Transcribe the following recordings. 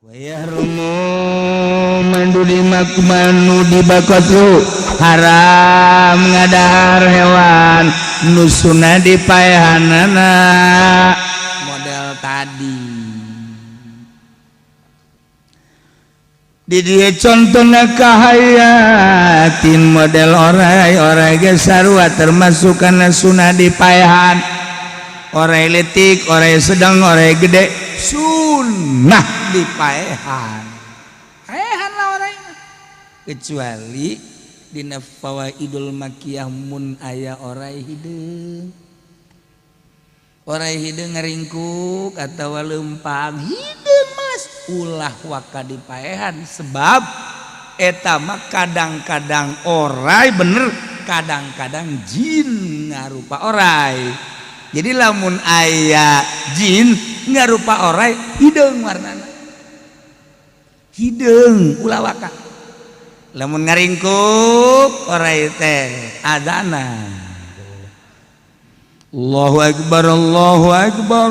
Wayahrumu manduli makmanu dibakatu haram ngadahar hewan nusuna dipaehanana model tadi. Di dieu contona kahayatin model orai, orai ge sarua termasuk kana sunah dipaehan. Orai leutik, orai sedang, orai gede sunnah dipaehan. Paehan lah orai mah. Kecuali dina Fawaidul Makiyah mun aya orai hideung. Orai hideung ngaringkuk atawa leumpang hideung mas ulah waka dipaehan sebab eta mah kadang-kadang orai bener, kadang-kadang jin ngarupa orai. Jadi lamun aya jin ngarupa orai hideung warnana. Hideung ulah waka. Lamun ngaringkuk orai teh adana. Allahu akbar, Allahu akbar,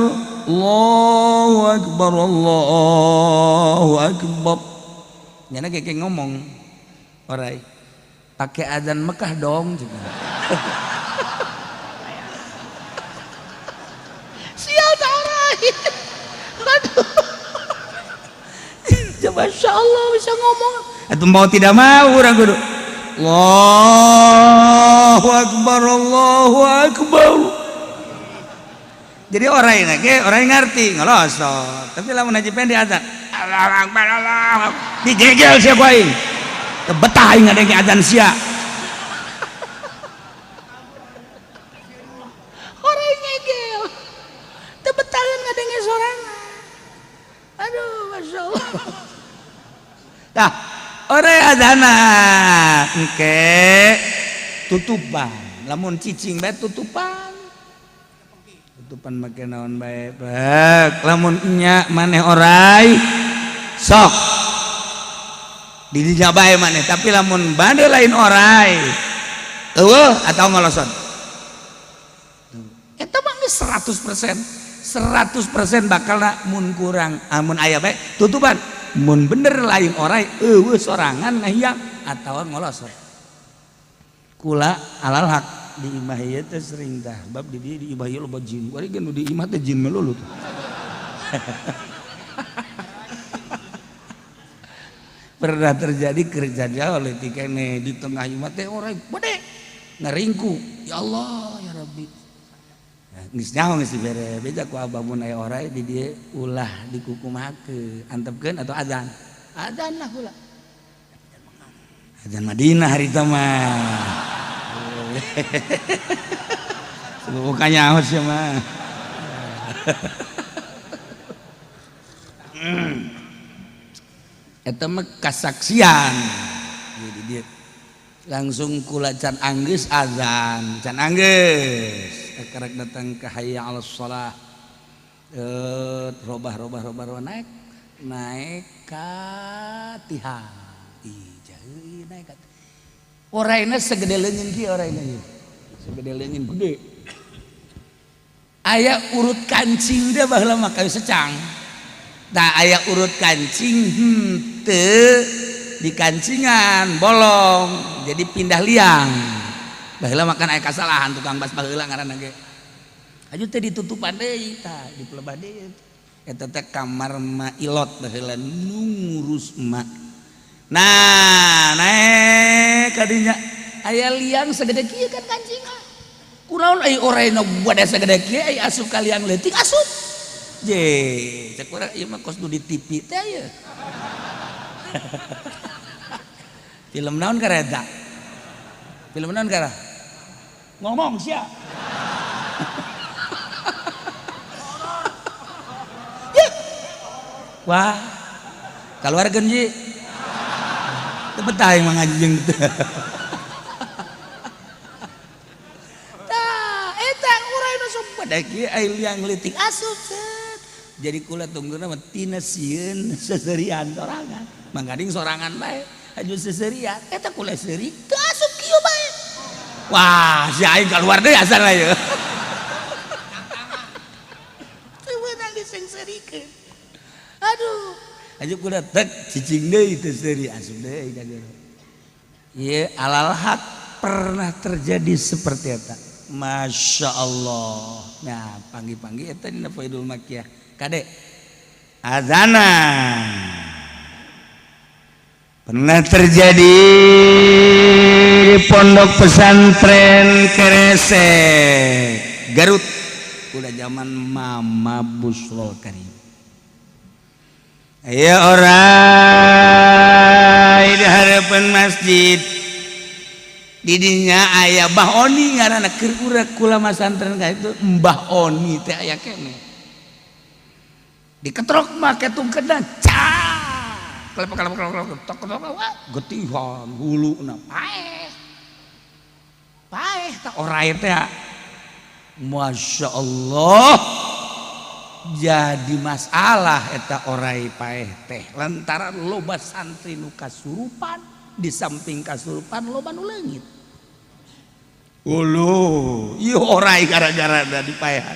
Allahu akbar, Allahu akbar. Nyana kayak ngomong orai pakai azan Mekah dong juga. Sial tak orai. Aduh. Masya Allah bisa ngomong. Atau mau tidak mau orang kudu. Allahu akbar, Allahu akbar. Jadi orang ini ge orang yang ngerti ngelosot. Tapi lamun haji pendek azan Allahu akbar, Allahu akbar. Digegel sia ku aing. Teu betah aing ngadenge azan sia. Orang ngegel. Teu betaheun ngadenge sorangan. Aduh, Masya Allah. Tah, orang azana engke tutupan. Lamun cicing bae tutupan. Tutupan make naon bae bek. Lamun nya maneh orai sok di dinya bae maneh, tapi lamun bade lain orai eueuh atau ngoloson. Eta mah geus 100% 100% bakalna mun kurang amun aya bae tutupan. Mun bener lain orai eueuh sorangan ngahiang atawa ngolosot. Kula alal hak di imah ieu teh sering tah bab di dieu di imah ieu loba jin. Bari ge nu di imah teh jin melulu tuh. Pernah terjadi kerja oleh tikene di tengah imah teh orai gede ngaringkuk. Ya Allah ya Rabbi. Geus nyaho geus dibere beja ku abah mun aya orai di dieu ulah dikukumakeun, antepkeun atau azan. Azan lah kula. Azan Madinah harita mah. Bukannya nyaho sia mah. Eta mah kasaksian. Jadi dia langsung kula can anggeus azan, can anggeus. Karek datang ke hayya 'alas shalah. Robah robah robah robah naik naik ka tihang. Ih, jauh naik ka. Oraina segede leungeun kieu oraina ieu. Segede leungeun gede. Aya urut kancing dia baheula mah kayu secang. Tah aya urut kancing henteu di kancingan bolong jadi pindah liang. Baheula makan aya kasalahan tukang bas baheula ngaranna ge. Aju teh ditutupan deui tah dipelebah deui. Eta teh kamar ma ilot baheula nu ngurus emak. Nah, naik kadinya aya liang segede kieu kan kancingan. Kunaon ai oraina bade segede kieu ai asup ka liang leutik asup. Je, cek urang ieu mah kos nu di TV teh ieu. Film naon kareta? Film naon kara? Ngomong sia. Wah, keluarga ji. Teu betah aing mah ngaji jeung teu. Tah, eta urang nu sok bade kieu ai liang leutik asup set. Jadi kula tungguna mah tina sieun seserian sorangan. Manggading sorangan bae, aju seserian. Eta kula seuri teu asup kieu bae. Wah, si aing keluar deui asal ieu. Teu meunang disengserikeun. Aduh. Aja kuda tek cicing deui, teu seuri, asup deui ka jero. Ieu alal haq pernah terjadi seperti eta. Masya Allah. Nah, panggi-panggi eta dina Faidul Makiyah. Kade azana pernah terjadi di pondok pesantren Keresek, Garut, udah zaman Mama Busrol Karim. Aya orang di hadapan masjid, didinya aya Mbah Oni ngaranna, keur urang kula masantren ka itu Mbah Oni teh aya keneh. Diketrok make tungkedan, cak kelep kelep kelep kelep, tok tok, wah, getihan huluna, paeh paeh tak orai teh. Masya Allah, jadi masalah eta orai paeh teh lantaran loba santri nu kasurupan. Di samping kasurupan, loba nu leungit. Ulu, ieu orai gara-gara da dipaehan.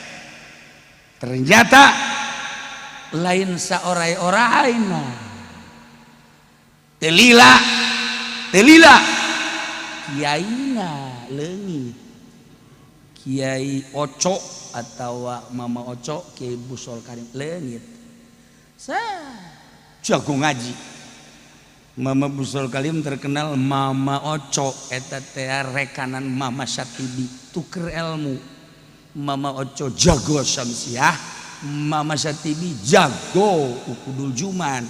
Ternyata lain saorai-orai na. Telila, telila. Kiaina leungit. Kiai Oco atau Mama Oco, Kiai Busol Karim leungit. Sa jago ngaji. Mama Busol Karim terkenal Mama Oco eta teh rekanan Mama Syatibi, tuker ilmu. Mama Oco jago Syamsiah, Mama Syatibi jago Ukudul Juman.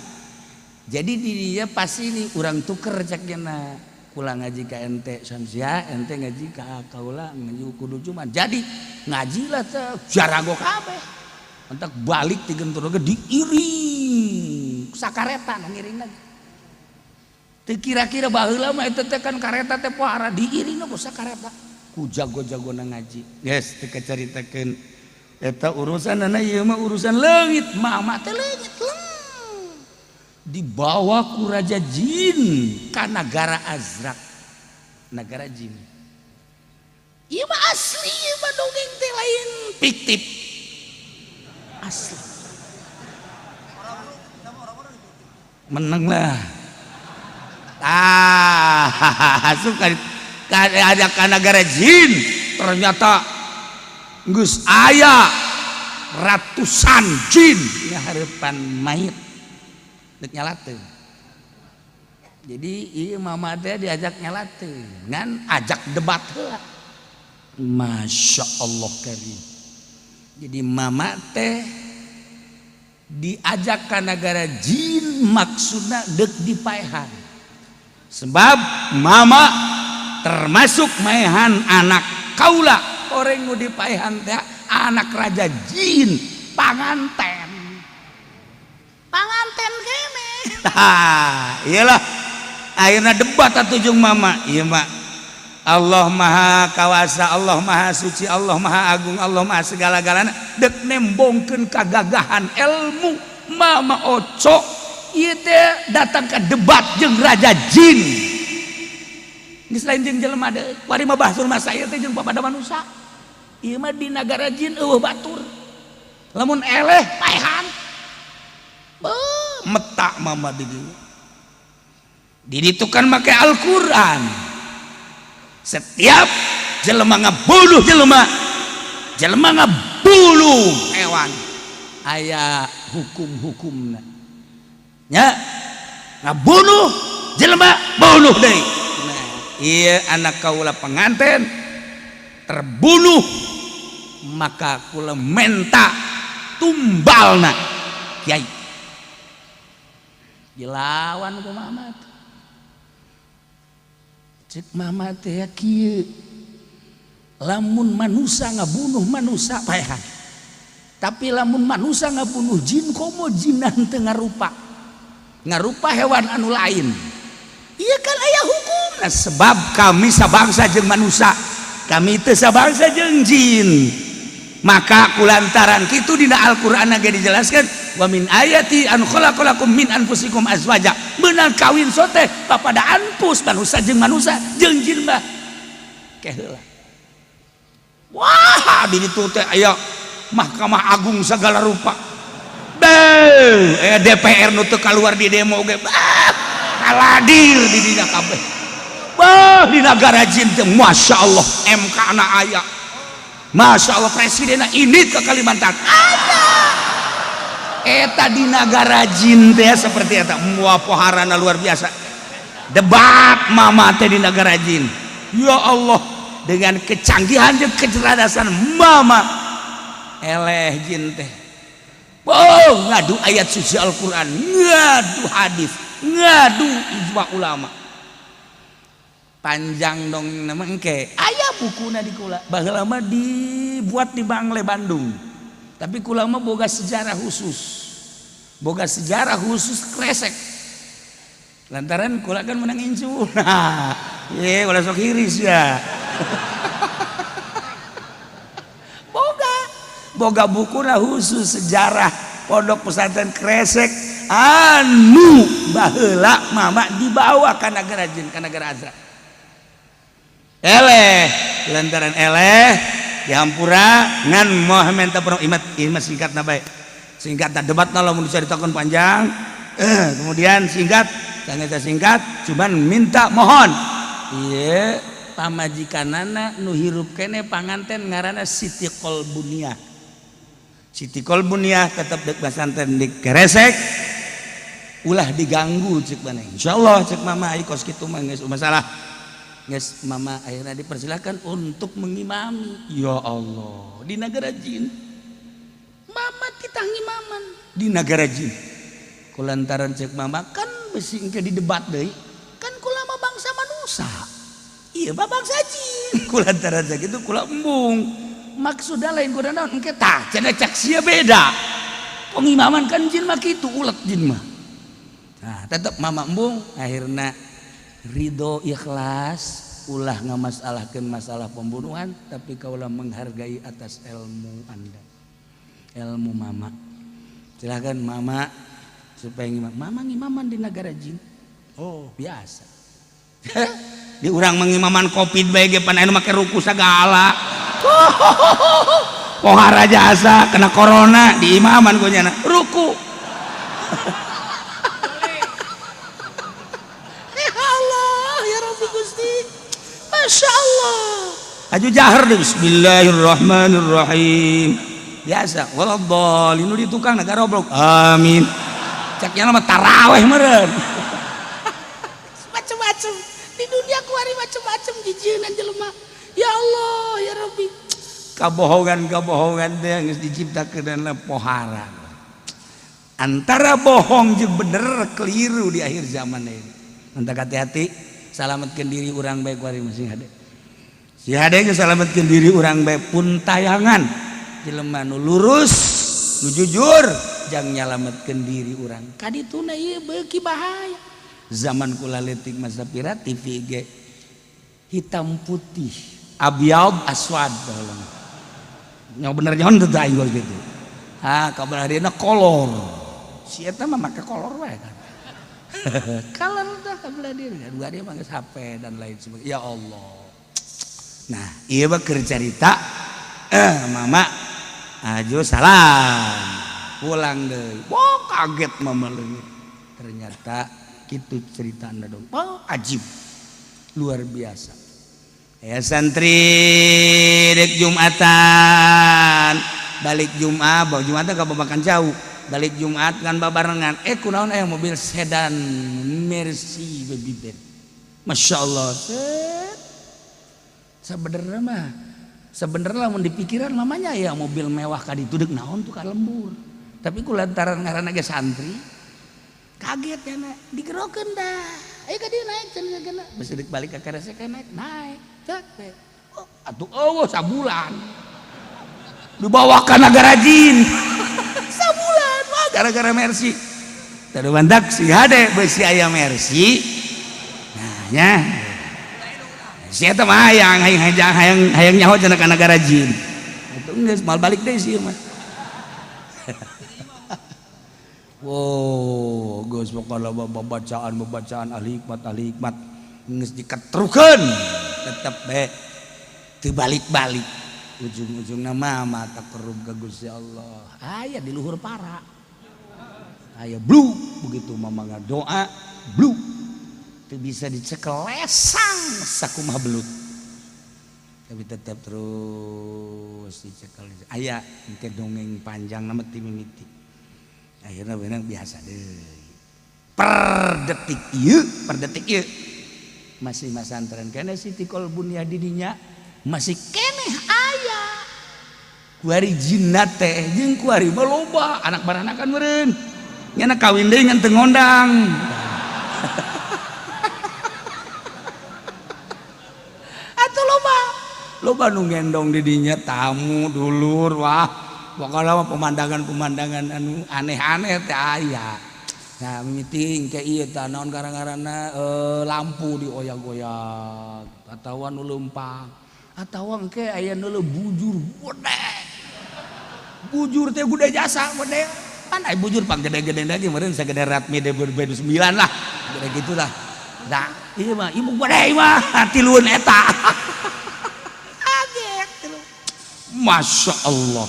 Jadi di dia pas ini urang tuker cakna, kula ngaji ka ente Syamsiah, ente ngaji ka kaula ngaji Ukudul Juman. Jadi ngaji lah teh jarago kabeh. Entak balik ti Gentur ge diiring sakareta nu ngiring lagi. Teu kira-kira baheula mah eta teh kan kareta teh pohara, diiring ku sakareta ku jago-jagona ngaji. Geus teu kacaritakeun eta urusan ieu mah, urusan leungit. Mama teh leungit leng dibawa ku raja jin ka nagara Azrak, nagara jin. Ieu mah asli, ieu mah dongeng teh lain fiktif, asli. Menang lah. Ah, suka ada ka nagara jin, ternyata geus aya ratusan jin ngahareupan mayit dek nyalateun. Jadi ieu mama teh diajak nyalateun, ngan ajak debat heula. Masya Allah karim. Jadi mama teh diajak ke negara jin maksudna dek dipaehan, sebab mama termasuk maehan anak kaula. Orang nu dipaehan teh anak raja jin, panganten, panganten kene. Tah, iyalah akhirnya debat atuh jeung mama. Ieu mah Allah Maha Kawasa, Allah Maha Suci, Allah Maha Agung, Allah Maha segala-galana. Dek nembongkeun kagagahan ilmu Mama Oco ieu teh datang ke debat jeung raja jin. Geus lain jeung jelema deui, kuari mah bahsul masa ieu teh jeung papada manusia. Ieu mah di nagara jin eueuh batur, lamun eleh paehan. Beuh, meta mama di dieu. Di ditu kan make Al-Qur'an. Setiap jelema ngabunuh jelema, jelema ngabunuh hewan, aya hukum-hukumna nya. Ngabunuh jelema, bunuh deui. Nah, iya anak kaula pengantin terbunuh, maka kula menta tumbalna kiai. Dilawan ku mama. Cek mama teh kieu, lamun manusia ngabunuh manusia paehan, tapi lamun manusia ngabunuh jin, komo jinan teu ngarupa, ngarupa hewan anu lain, iya kan aya hukum. Nah, sebab kami sabangsa jeung manusia, kami teu sabangsa jeung jin. Maka kulantaran kitu dina Al-Qur'an ge dijelaskan, wa min ayati an khalaqalakum min anfusikum azwaja. Beunang kawin sote papada anfus, manusia jeung manusia, jeung jin mah keheula. Wah, di ditu teh aya Mahkamah Agung segala rupa. Beuh, DPR nu teu kaluar di demo ge, bah, kaladir di dinya kabeh. Bah, di nagara jin teh Masya Allah, MK na aya. Masya Allah, presidenna ini ke Kalimantan. Aya. Eta di nagara jin teh seperti eta, moal poharana luar biasa. Debat mama teh di nagara jin. Ya Allah, dengan kecanggihan dan kecerdasan mama eleh jin teh. Oh, ngadu ayat suci Al-Quran, ngadu hadis, ngadu ijma ulama. Panjang dong nama engke. Aya bukuna di kula. Baheula mah dibuat di Bangle Bandung. Tapi kula mah boga sejarah khusus. Boga sejarah khusus Kresek. Lantaran kula kan menang incu. Nah, ye ulah sok hiris ya. Boga bukuna khusus sejarah pondok pesantren Kresek anu baheula mama dibawa ka nagara jin, ka nagara Azra. Eleh lantaran eleh dihampura ngan moh menta perong imat imat singkatna bae. Singkatna debatna lamun dicaritakeun panjang. Kemudian singkat, sangat singkat, cuman minta mohon. Ieu pamajikanana nu hirup keneh panganten ngaranna Siti Kolbuniah. Siti Kolbuniah tetep dek pesantren di Kresek, ulah diganggu cek maneh. Insyaallah cek mama ai kos kitu mah geus masalah. Geus mama akhirnya dipersilakan untuk mengimami. Ya Allah, di nagara jin. Mama titah ngimaman di nagara jin. Kulantaran cek mama kan besi engke didebat deui. Kan kula mah bangsa manusia. Iya mah bangsa jin. Kulantaran cek itu kula embung. Maksudnya lain kuda naon engke tah cenah cek sia beda. Pengimaman kan jin mah kitu ulet jin mah. Nah, tetep mama embung akhirna ridho ikhlas ulah ngamasalahkeun masalah pembunuhan tapi kaulah menghargai atas ilmu Anda. Ilmu mama. Silakan mama supaya ngimam. Mama ngimaman di negara jin. Oh, biasa. Di urang mengimaman Covid bae ge pan anu make ruku sagala. Pohara jasa kena corona di imaman ku nyana ruku. Ya Allah, ya Rabbi Gusti. Masya Allah. Aju jahar deh, bismillahirrahmanirrahim. Biasa, waladhdallin nu di tukang negara goblok. Amin. Cak nya mah taraweh meureun. Macem-macem di dunia kuari macem-macem jijieun jelema. Ya Allah, ya Rabbi. Kabohongan-kabohongan teh geus diciptakeun pohara. Antara bohong jeung bener keliru di akhir zaman ini. Mantap hati-hati, salametkeun diri urang bae kuari masing hade. Si hade geus salametkeun diri urang bae pun tayangan. Jelema nu lurus, nu jujur, jang nyalametkeun diri urang. Kadituna ieu beuki bahaya. Zaman kula leutik masa pira TV ge hitam putih, abyad aswad baheula. Nya bener nyaon teu aing gitu. Ah, kabar dieuna kolor. Si eta mah make kolor wae kan. Kolor tah kabelah dieuna. Dua dia mah geus HP dan lain sebagainya. Ya Allah. Nah, ieu mah keur carita mama aju salam. Pulang deui. Wah, kaget mama leungit. Ternyata gitu cerita Anda dong. Oh, ajib. Luar biasa. Ya santri dek Jumatan. Balik Jumat, bawa Jumatan ka babakan jauh. Balik Jumat kan babarengan. Kunaon aya mobil sedan Mercy baby Ben. Masya Allah. Sebenarnya mah sebenarnya lamun dipikiran mamanya ya mobil mewah ka ditu deuk naon tuh ka lembur. Tapi ku lantaran ngaranna ge santri kaget ya nak digerokeun dah. Ayo ka dieu naik cenah kena. Geus deuk balik ka Kresek naik naik. Cek we. Oh, atuh eueuh sabulan. Dibawa ka nagara jin. Sabulan wah gara-gara Mercy. Tadu mantak si hade beusi aya Mercy. Nah nya. Si eta mah hayang hayang hayang hayang nyaho cenah ka nagara jin. Atuh geus moal balik deui sih mah. Wow, geus pokona bacaan-bacaan ahli hikmat geus diketrukeun tetep bae teu balik-balik. Ujung-ujungna mah mata kerub ka Gusti Allah. Aya di luhur para. Aya blu begitu mama ngadoa blu teu bisa dicekel lesang sakumaha belut. Tapi tetap terus dicekel. Aya engke dongeng panjang nama ti mimiti. Akhirnya beunang biasa deui. Per detik ieu, per detik ieu masih masantren keneh Siti Kolbun ya didinya masih keneh aya. Kuari jinna teh jeung kuari mah loba anak baranakan meureun. Nyana kawin deui ngan teu ngondang. Atuh loba. Loba nu ngendong di dinya tamu dulur wah. Pokokna mah pemandangan-pemandangan anu aneh-aneh teh aya. Nah, mimiti ke ieu tah naon gara-garana lampu dioyak-oyak atawa nu leumpang atawa engke aya nu bujur gede. Bujur teh gede jasa gede. Pan aya bujur pang gede-gede lagi meureun sagede Radmi 2009 lah. Gede gitulah. Nah, ieu mah ieu gede mah tilueun eta. Kaget tilu. Masya Allah.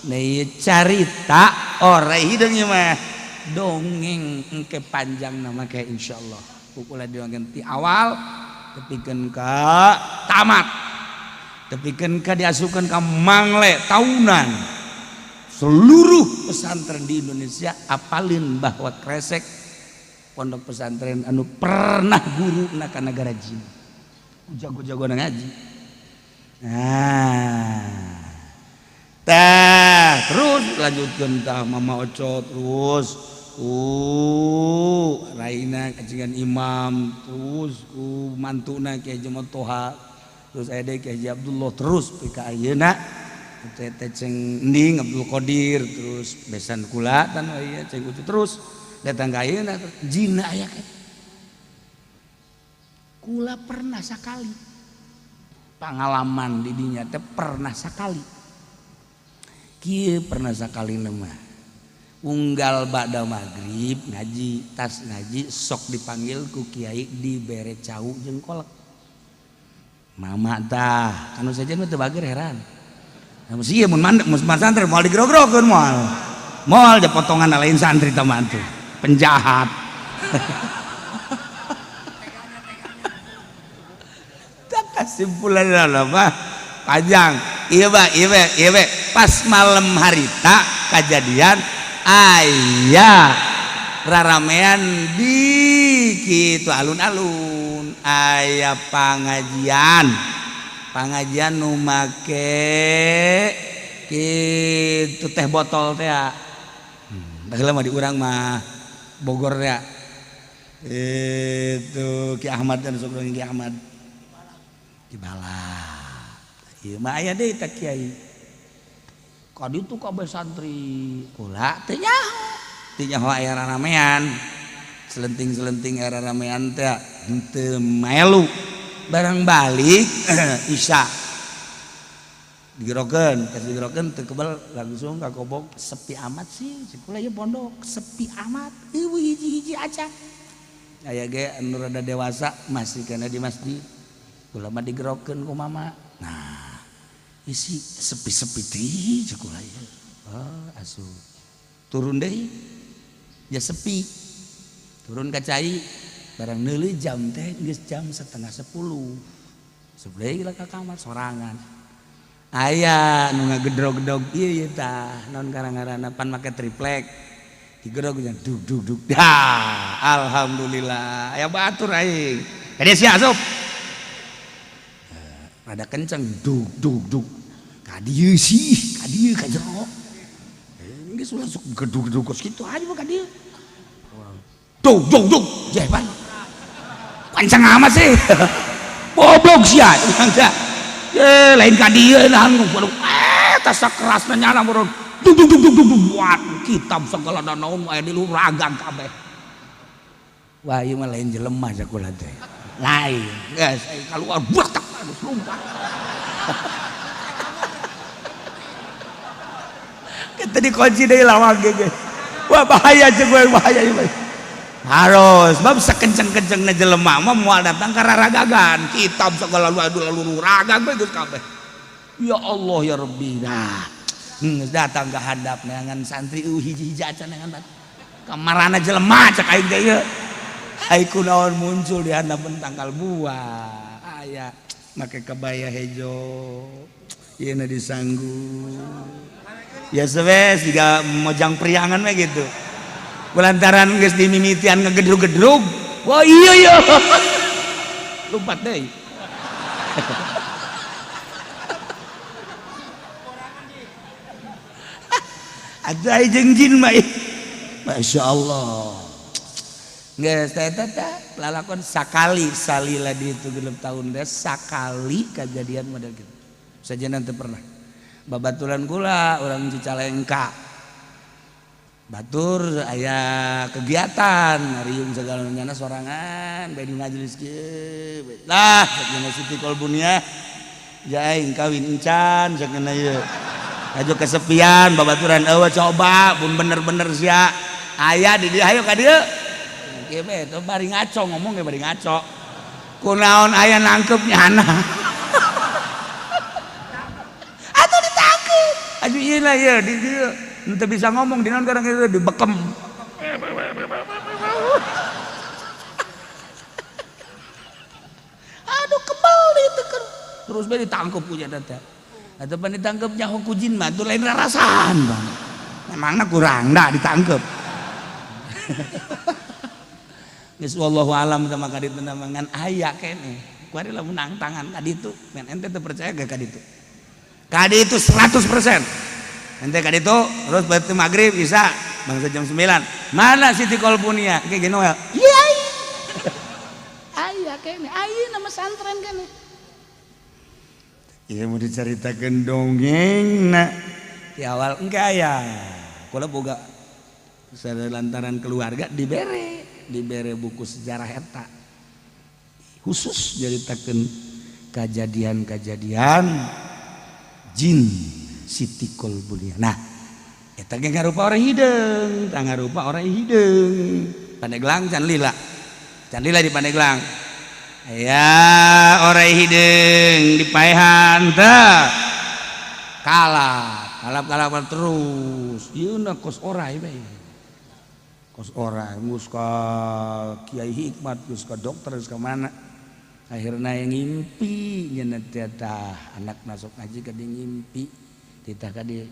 Nah, ieu carita ora hideung ieu mah. Dongeng engke panjang nama kayak insyaallah. Pukul dongeng ti awal tepikeun ka tamat. Tepikeun ka diasupkeun ka mangle tahunan. Seluruh pesantren di Indonesia apalin bahwa Kresek pondok pesantren anu pernah guru na ka negara jin. Jago-jago ngaji. Nah, tah terus lanjutkeun tah Mama Oco terus ku raina kajengan imam terus ku mantuna Kiai Haji Toha terus aya deui Kiai Haji Abdullah terus pika ayeuna teh ceng Ending Abdul Qadir terus besan kula tan ieu ceng Ucu terus datang ka ayeuna jinna aya ke kula pernah sakali pengalaman di dinya teh pernah sakali kieu pernah sakali mah unggal ba'da maghrib ngaji tas ngaji sok dipanggil ku kiai dibere cau jeung kolek mama tah anu sejen mah teu bager heran. Nah, mesti ieu mun mandek mun santri moal digrog-grogeun moal moal da potongan lain santri tah mah tuh penjahat. Tak kesimpulan mah panjang ieu mah ieu ieu pas malam harita kejadian aya raramean di kitu alun-alun aya pangajian pangajian nu make kitu teh botol teh baheula mah di urang mah Bogor teh itu Ki Ahmad dan sok Ki Ahmad Kibalap ieu mah aya deui teh kiai kaditu kabeh santri kula teu nyaho aya raramean selenting-selenting aya raramean teh henteu maelu barang balik isya digerokeun geus digerokeun teu kebel langsung ka kobok sepi amat sih kula ieu pondok sepi amat eueuh hiji-hiji acan aya ge anu rada dewasa masih kana di masjid kula mah digerokeun ku mama nah isi sepi-sepi teh cek kula ieu oh asup turun deui ya sepi turun ka cai barang neuleuh jam teh geus jam 9:30 sebelah lah ka kamar sorangan aya nu ngagedrog-gedrog ieu ieu tah naon ngaran-ngaranna pan make triplek digedrog jeung dug dug dug dah alhamdulillah aya batur aing ka dieu sia asup rada kenceng dug dug dug ka dieu sih ka dieu ka jero geus ulah sok gedug-gedug kos kitu aja mah ka dieu dug dug dug jeh pan kenceng amat sih goblok sia ye lain ka dieu nahan tas kerasna nyana meureun dug dug dug dug dug buat kitab segala naon aya di luhur ragang kabeh wah ieu mah lain jelema sakola teh lain geus kaluar buat tak geus lumpat. Kita dikunci deui lawang ge. Wah bahaya jeung gue bahaya ieu. Harus bab sakenceng-kencengna jelema mah moal datang ka raragagan kitab segala lalu ragang we geus kabeh. Ya Allah ya Rabbi. Nah, geus datang ka handap neangan santri hiji-hiji acan neangan. Kamarana jelema cek aing teh ieu. Ai kunaon muncul di handapeun tangkal buah. Aya make kebaya hejo. Ieu na disanggu. Ya sebes jiga mojang priangan mah gitu. Kulantaran geus dimimitian ngegedrug-gedrug. Wah iya iya. Lompat deui. Ada jeung jin mah. Masya Allah. Geus teh teh lalakon sakali salila di itu 6 tahun teh sakali kejadian model gitu. Saja nanti pernah. Babaturan kula orang Cicalengka. Batur aya kegiatan riung segala nyana sorangan bae di majelis kieu. Lah sakeuna Siti Kolbunia ja aing kawin encan sakeuna ieu. Ajo kesepian babaturan eueuh coba pun bener-bener sia. Aya di dieu hayo ka dieu. Kieu bae teh bari ngaco ngomong ge bari ngaco. Kunaon aya nangkep nyana. Atuh ditangkep. Aduh ieu lah ieu di dieu. Henteu bisa ngomong di naon kadang itu dibekem. Aduh kebal ditekan. Terus bae ditangkep ku nya teh. Atau pan ditangkep nyaho ku jin mah tuh lain rarasaan bang. Memangna kurang dah ditangkep. Geus wallahu alam sama ka ditu ngan aya keneh. Kuari lamun nang tangan ka ditu, men ente teu percaya ge ka ditu. Ka ditu 100%. Ente ka ditu terus berarti maghrib bisa bangsa jam 9. Mana Siti Kolbunia? Kayak gini Noel. Iya. Aya keneh, ayeuna pesantren keneh. Iya mau diceritakan dongeng nak di awal enggak ya. Kula boga lantaran keluarga dibere buku sejarah eta khusus nyaritakeun kejadian-kejadian jin Siti Kolbunia. Nah, eta ge ngarupa orang hideung, tah ngarupa orang hideung. Pandeglang can lila. Can lila di Pandeglang. Ya orang hideung dipaehan teh. Kalah, kalap-kalapan terus. Ieu na kos orai bae. Kos orai geus ka Kiai Hikmat, geus ka dokter, geus ka mana. Akhirna yang ngimpi nya teh tah anak masuk ngaji ka dia ngimpi. Titah ka dia.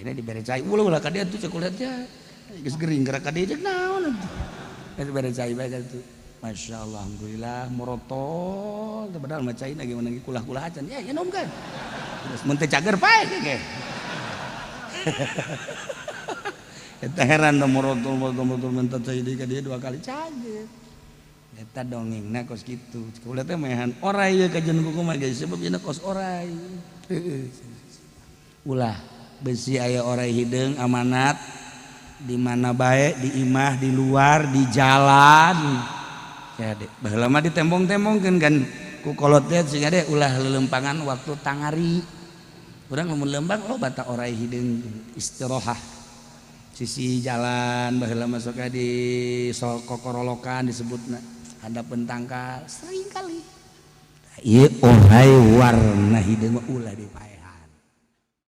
Ini dibere cai ulah ulah ka dia tuh cek ulah teh. Geus gering gerak ka dia cek naon atuh. Geus bere cai bae ka tuh. Masya Allah, alhamdulillah morotol, padahal mah cai lagi menangi kulah-kulah acan, ya ya nom kan. Terus mun teu cager pae ge. Eta heran da morotol morotol morotol minta cai deui ka dia 2 kali cager. Eta dongengna kos kitu. Kula teh mehan orai ye kajian kumaha ge sebab ieu kos orai. Ulah besi aya orai hideung amanat di mana bae di imah di luar di jalan. Ya dek, baheula mah ditembong-tembongkeun kan ku kolot teh siga deh ulah lelempangan waktu tangari. Urang lamun lembang loba ta orai hideung istirahat. Sisi jalan baheula mah sok di kokorolokan disebutna handapeun tangkal sering kali. Ieu orai warna hideung mah ulah dipaehan.